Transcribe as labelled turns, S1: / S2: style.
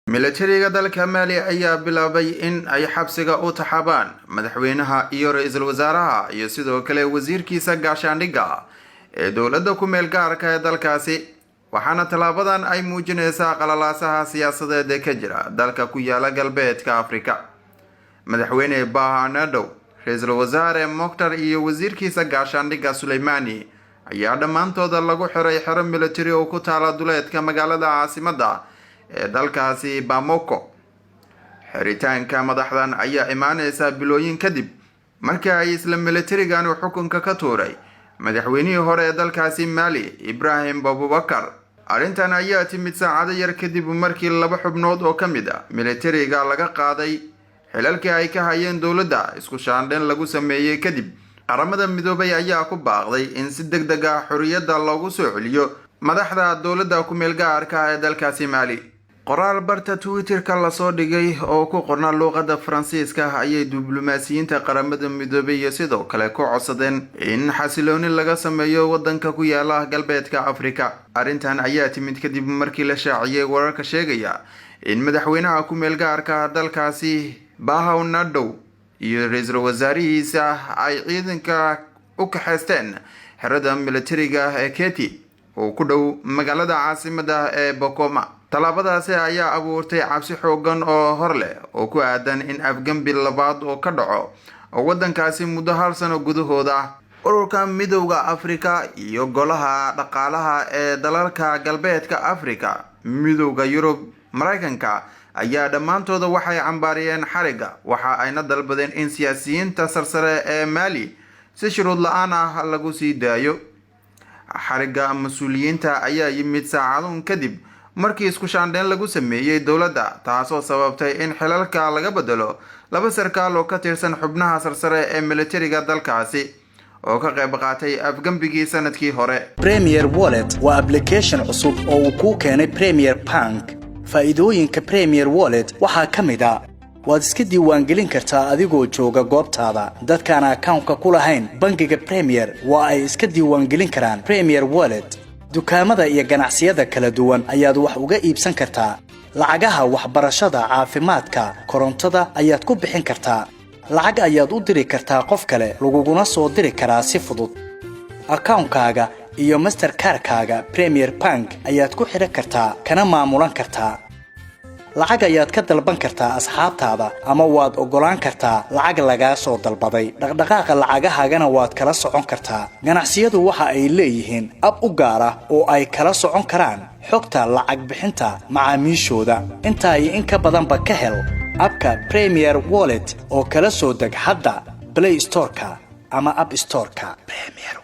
S1: Militariga dalka Maali ayaa bilaabay in ay xabsiga u taxaabaan madaxweynaha iyo ra-iisul wasaaraha iyo sidoo kale wasiirkiisa gaashaandhigga ee dowladda ku meel gaarka ee dalkaasi, waxaana tallaabadan ay muujinaysaa qalalaasaha siyaasadeed ee ka jira dalka ku yaala galbeedka Afrika. Madaxweyne Bah Ndaw, ra-iisul wasaare Moctar iyo wasiirkiisa gaashaandhigga Suleymaani ayaa dhammaantooda lagu xiray xero militari oo ku taala duleedka magaalada caasimadda ee dalkaasi, Bamako. Xiritaanka madaxdan ayaa imaaneysa bilooyin kadib markii ay isla militarigan xukunka ka tuuray madaxweynihii hore ee dalkaasi Maali, Ibraahim Abubakar. Arrintan ayaa timid saacado yar kadib markii laba xubnood oo ka mid ah militariga laga qaaday xilalkii ay ka hayeen dowladda isku shaandhen lagu sameeyey kadib. Qaramada Midoobay ayaa ku baaqday in si deg deg ah xorriyadda loogu soo celiyo madaxda dowladda ku-meel gaarka ah ee dalkaasi Maali. Qoraal barta Twitter-ka lasoo dhigay oo ku qorna luuqadda Faransiiska ayay diblomaasiyiinta Qaramada Midoobay iyo sidoo kale ku codsadeen in xasilooni laga sameeyo wadanka ku yaala galbeedka Afrika. Arrintan ayaa timid kadib markii la shaaciyey wararka sheegaya in madaxweynaha ku-meel gaarka dalkaasi, Bah Ndaw, iyo ra-iisul wasaarihiisa ay ciidanka u kaxaysteen xerada militariga ee Keti oo ku dhow magaalada caasimada ee Bamako. Tallaabadaasi ayaa abuurtay cabsi xoogan oo hor leh oo ku aadan in afgembi labaad oo ka dhaco oo wadankaasi muddo hal sano gudahooda ah. Ururka Midowda Afrika iyo Golaha Dhaqaalaha ee dalalka galbeedka Afrika, Midowda Yurub, Mareykanka ayaa dhammaantooda waxay cambaariyeen xariga, waxa ayna dalbadeen in siyaasiyiinta sarsare ee Maali si shuruud la-aan ah lagu sii daayo. Xariga mas-uuliyiinta ayaa yimid saacaduun kadib markii isku shaandheyn lagu sameeyey dowladda, taasoo sababtay in xilalka laga bedelo laba sarkaal oo ka tirsan xubnaha sarsare ee militariga dalkaasi oo ka qayb qaatay afgembigii sanadkii hore.
S2: Premier Wallet waa application cusub oo uu kuu keenay Premier Bank. Faa'iidooyinka Premier Wallet waxaa ka mid ah: waad iska diiwaangelin kartaa adigoo jooga goobtaada. Dadkaan akawnka ku lahayn bangiga Premier waa ay iska diiwaangelin karaan Premier Wallet. Dukaamada iyo ganacsiyada kala duwan ayaad wax uga iibsan kartaa. Lacagaha waxbarashada, caafimaadka, korontada ayaad ku bixin kartaa. Lacag ayaad u diri kartaa qof kale, laguguna soo diri karaa si fudud. Akawnkaaga iyo Mastercard-kaaga Premier Bank ayaad ku xidhan kartaa, kana maamulan kartaa. Lacag ayaad ka dalban kartaa asxaabtaada, ama waad oggolaan kartaa lacag lagaa soo dalbaday. Dhaqdhaqaaqa lacagahaagana waad kala socon kartaa. Ganacsiyadu waxa ay leeyihiin app u gaar ah oo ay kala socon karaan xogta lacag bixinta macaamiishooda. Intaa iyo in ka badanba ka hel app-ka Premier Wallet oo kala soo deg hadda Play Store-ka ama App Store-ka. Premier.